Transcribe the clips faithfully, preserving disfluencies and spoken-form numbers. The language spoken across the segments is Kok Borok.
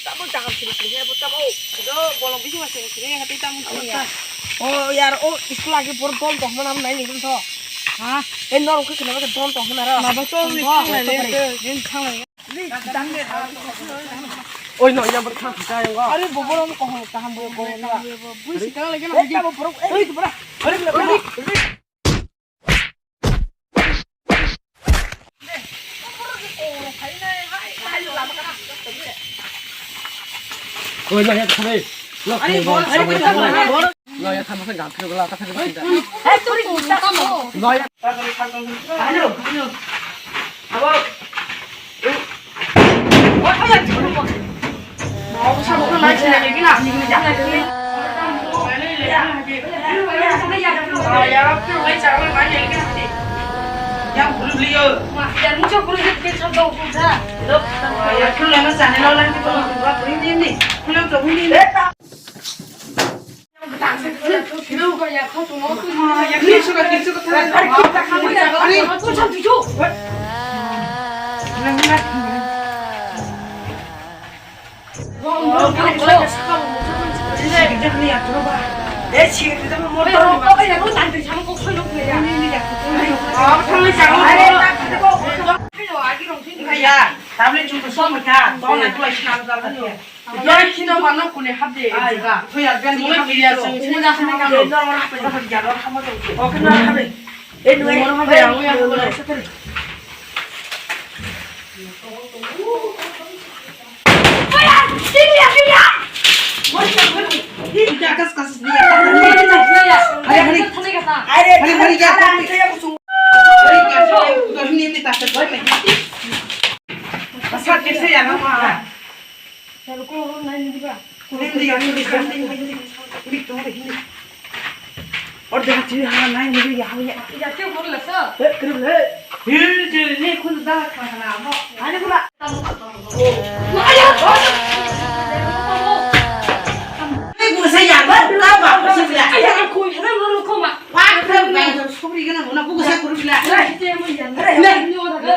Tamo jagam sini sini he, bo tamo, do bolong bising ma sini sini he, tamo sini ya. Oh, yar, oh, school agi por dol dok mana nai ni to. Ha? Eh, nor ko kena ba dol dok mana ra. Baba, to ni thang lai le, ni thang lai. Oi, no, ya, ber thang thang ya. Are, bo, bo, ko, ko, kaham bo, ko, ko. Bui si kala lagi na. Eh, tamo, bro, eh, bro. Are, bro. Oi, lo ya, thang. Lo, are, bol, are, bol, bol. Lo ya, thang, thang, thang, thang, thang, thang. Hey, sorry, kita kamu. Lo ya. Hello, hello. Abo. Yari kino mano kune hapde juga. Thuya ben ni hapde ya. Muna hapde. Oke na hapde. Eh, nui. Moro hapde, ang ya hapde. Oya, sini ya, sini ya. Mori ya, mori. Ini atas kasus ni. Hari, hari. Hari, hari ya. Hari, hari ya. Hari, hari. Ini, ini tak terbaik lagi. Pasal kese ya, nama. Hindi, hindi, hindi, hindi, hindi. Hindi, hindi, hindi. Or de hati ha nai hindi ya, ya. Ya, kya bol la sa? Eh, krim le. Hindi, hindi, khun da kha kha na mo. Ani bula. Ay, ya, bol. Ni gu sa ya, ba, ba, ba, sa bila. Ay, ya, ko, ya, no, no, ko ma. Wa, krim ba, so, subri gana mo na, gu sa kuru bila. Ay, te mo ya. Ne.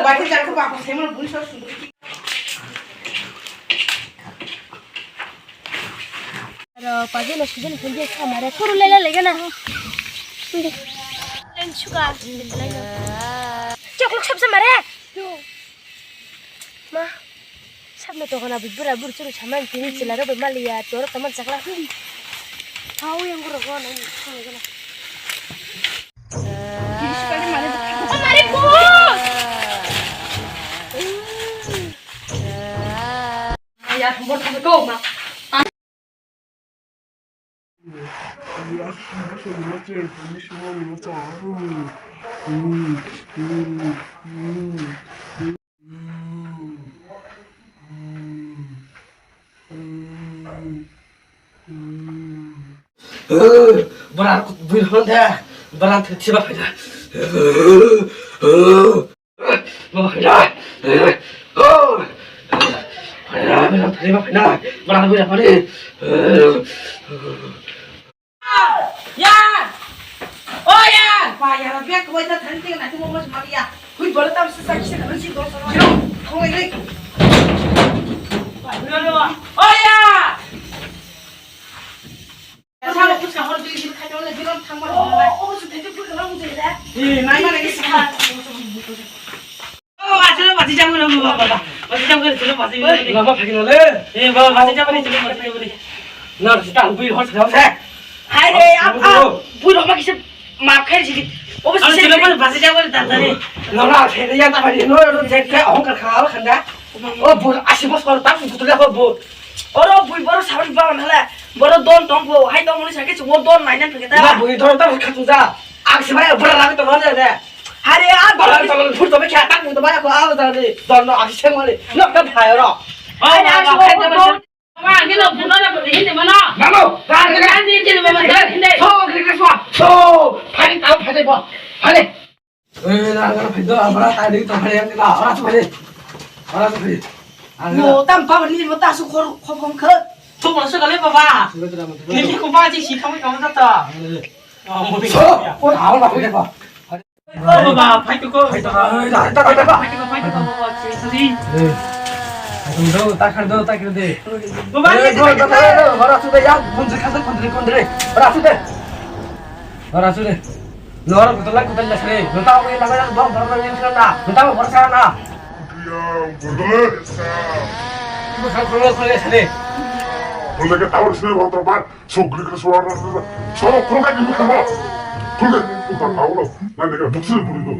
Ba, ke ja ko ba, ko se mo, bu so, subri. Aro pagi no sujin phunji khamare khuru lela lega na. Len suka. Choklok sab samare. Ma. Sabno to kana bibura bur churu saman tini chila ro maliya choro taman chakla. Hau yang gura gua nang. Mari bus. Ya, bor kau ma. Bora bui hon da. Bora thiba phaida. Bora phaida. Bora phaida. Bora phaida. Ya. Oh ya. Pa ya, biak kau itu tadi tengah nanti mau masuk mari ya. Hui, boleh tahu sesak sih, kalau sih dosa. Kau ini. Oh ya. Thangma puska hor dui din khaito le biron thangma. Oh, oh, oh, su thete pur kala mujhe da. Eh, nai mane ke sikha. Oh, achalo bati jam galo baba, baba. Bati jam galo, chalo bati jam galo. Lama phagina le. Eh, baba, bati jam galo, chalo bati jam galo. Na, sita bui hor sa se. Hai re, ap, ap, bui roma kise map khai sidi. Obo sise bati jam galo, tata ni. Na, na, se ya ta bari no, no, je ke ahong kar kha khanda. Oh, bui asi bos kor ta, tu tu ya ko bui. Oro bui boro sabri ba na le. Boro don tong pho, hai tong muni sake chungo don nai nan phiketa. Na bui don ta kha tu ja. Ang se bai bora rami tong le de. Hari a don. Bora tong phur to be kha ta, phur to ba ko a da de. Don no asi se mali. No ta phai ro. Hai na so ko. Ma, ni no phun na phun hin de ma na. Mamo, ra ra ra. Ni ni ni ma ma. Hin de. So, ni ni so. So, phai ta phai de bo. Phai de. Eh, na, na, phai do, abra, tai, dei, to, phai, na, ora, to, phai. Ora, to, phai. Ang, mo, tam, pa, ni, mo, ta, su, khor, khor, khom, khot. To, mo, su, kale, baba. Ni, ni, ko, ba, ji, si, kami, kami, ta, ta. Oh, mo, so, ko, na, ora, phai, ba. Oh, baba, phai, to, ko. Phai, to, phai, to, phai, to, phai, to. Phai, to, phai, to, baba, si, si. Eh. Do, takhar do, takhar de. Baba, eh, ye do, do, do, do, do, bara su de, ya, kunjri khasa, kunjri, kunjri. Bara su de. Bara su de. Lora kutu lai kutu lai sare. Nota ko ye laga yang dong, bara bara yang sare na. Nota ko bara sare na. Ibu khal khol khol sare. Boleh ke tawar sini motor ban. Sugri ke suara. So, khol ke ibu khal. Khol ke. Bukan tahu lo. Nanti ke buksil bulu.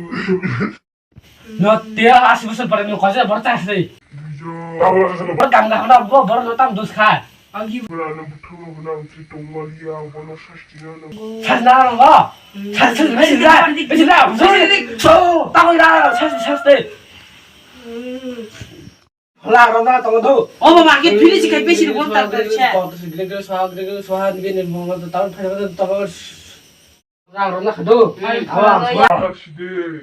No, te asi bosor pore no kaisa bor ta asri. Bor gam gam na bo bor no tam dus kha. Agi bra no buthu no na usi tongmaliya bono sasti na no. Sas na no bo. Sas sas besi na. Besi na. So, ta ko na sas sas te. Hola ro na tong do. O baba ke phili si kai besi bol ta ta se. Ko to gre gre swa gre gre swa ni ne mo ta ta phai ta. Rang rwna khadu. Hmm. Awa.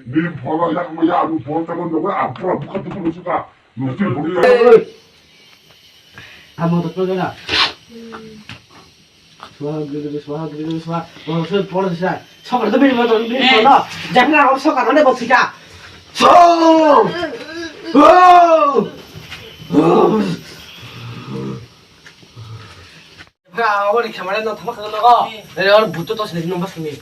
Ni phola yak ma ya, ani phone ta kon dogo, apra bukha tu ko suka. Musti bukha. Amo to ko na. Swaha giri giri, swaha giri giri, swaha. Oh, so por sa. Sokar to bini motor bini phone. Jakna ro sokar ne bothika. So. Oh. Oh. Aboni khamare no thama khana nogo. Ere or buto to sini no basini.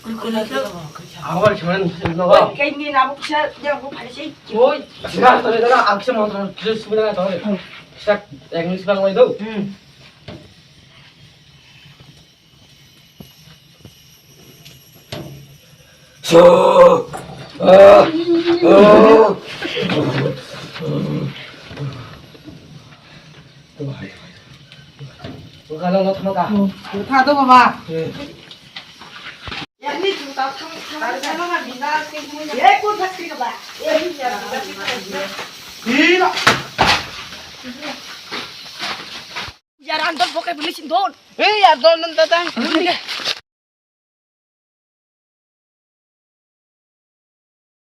Aboni khamare no thama nogo. Kaini nabo kisa ya bo phari sei. Oi, sima to na ang kisa montro kisa subida na to. Kisa English bang mai do. Hmm. So. Ah. Ah. Buka lo, lo, buka. Oh, buka tu, Baba. Eh. Yang ni tu tak thang, thang, thang, thang, bina, sing, sing, eh, pun tak sing, Baba. Eh, ni ya, bina, sing, sing, sing. Ih, lo. Yar, ang dol bokai bini sing don. Eh, yar, dol nan datang.